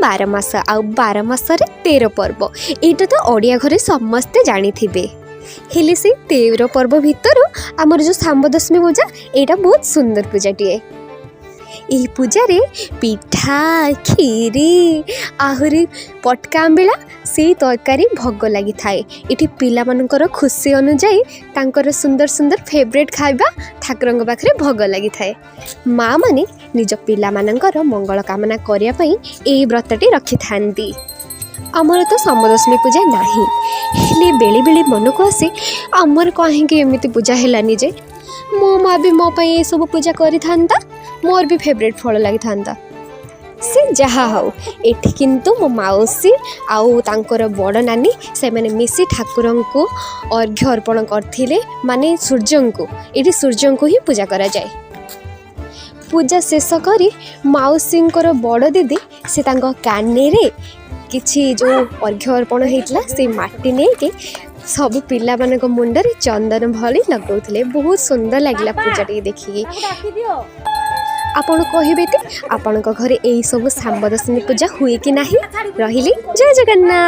12 ମାସ ଆଉ 12 ମାସରେ 13 ପର୍ବ। ଏଇଟା ତ ଓଡ଼ିଆ ଘରେ ସମସ୍ତେ ଜାଣିଥିବେ। ହେଲେ ସେଇ 13 ପର୍ବ ଭିତରୁ ଆମର ଯେଉଁ ଶାମ୍ବଦଶମୀ ପୂଜା, ଏଇଟା ବହୁତ ସୁନ୍ଦର ପୂଜାଟିଏ। ଏହି ପୂଜାରେ ପିଠା, କ୍ଷୀରି, ଆହୁରି ପଟକା ଆମ୍ବିଳା, ସେଇ ତରକାରୀ ଭୋଗ ଲାଗିଥାଏ। ଏଠି ପିଲାମାନଙ୍କର ଖୁସି ଅନୁଯାୟୀ ତାଙ୍କର ସୁନ୍ଦର ସୁନ୍ଦର ଫେଭରେଟ୍ ଖାଇବା ଠାକୁରଙ୍କ ପାଖରେ ଭୋଗ ଲାଗିଥାଏ। ମା ମାନେ ନିଜ ପିଲାମାନଙ୍କର ମଙ୍ଗଳ କାମନା କରିବା ପାଇଁ ଏହି ବ୍ରତଟି ରଖିଥାନ୍ତି। ଆମର ତ ଶାମ୍ବଦଶମୀ ପୂଜା ନାହିଁ, ହେଲେ ବେଳେବେଳେ ମନକୁ ଆସେ, ଆମର କାହିଁକି ଏମିତି ପୂଜା ହେଲାନି ଯେ ମୋ ମା ବି ମୋ ପାଇଁ ଏସବୁ ପୂଜା କରିଥାନ୍ତା, ମୋର ବି ଫେଭରେଟ୍ ଫଳ ଲାଗିଥାନ୍ତା। ସେ ଯାହା ହଉ, ଏଠି କିନ୍ତୁ ମୋ ମାଉସୀ ଆଉ ତାଙ୍କର ବଡ଼ ନାନୀ, ସେମାନେ ମିଶି ଠାକୁରଙ୍କୁ ଅର୍ଘ୍ୟ ଅର୍ପଣ କରିଥିଲେ, ମାନେ ସୂର୍ଯ୍ୟଙ୍କୁ। ଏଠି ସୂର୍ଯ୍ୟଙ୍କୁ ହିଁ ପୂଜା କରାଯାଏ। ପୂଜା ଶେଷ କରି ମାଉସୀଙ୍କର ବଡ଼ ଦିଦି, ସେ ତାଙ୍କ କାନିରେ କିଛି ଯେଉଁ ଅର୍ଘ୍ୟ ଅର୍ପଣ ହେଇଥିଲା, ସେଇ ମାଟି ନେଇକି ସବୁ ପିଲାମାନଙ୍କ ମୁଣ୍ଡରେ ଚନ୍ଦନ ଭଳି ଲଗାଉଥିଲେ। ବହୁତ ସୁନ୍ଦର ଲାଗିଲା ପୂଜାଟିକି ଦେଖିକି। ଆପଣ କହିବେ କି ଆପଣଙ୍କ ଘରେ ଏଇସବୁ ଶାମ୍ବଦଶମୀ ପୂଜା ହୁଏ କି ନାହିଁ? ରହିଲି, ଜୟ ଜଗନ୍ନାଥ।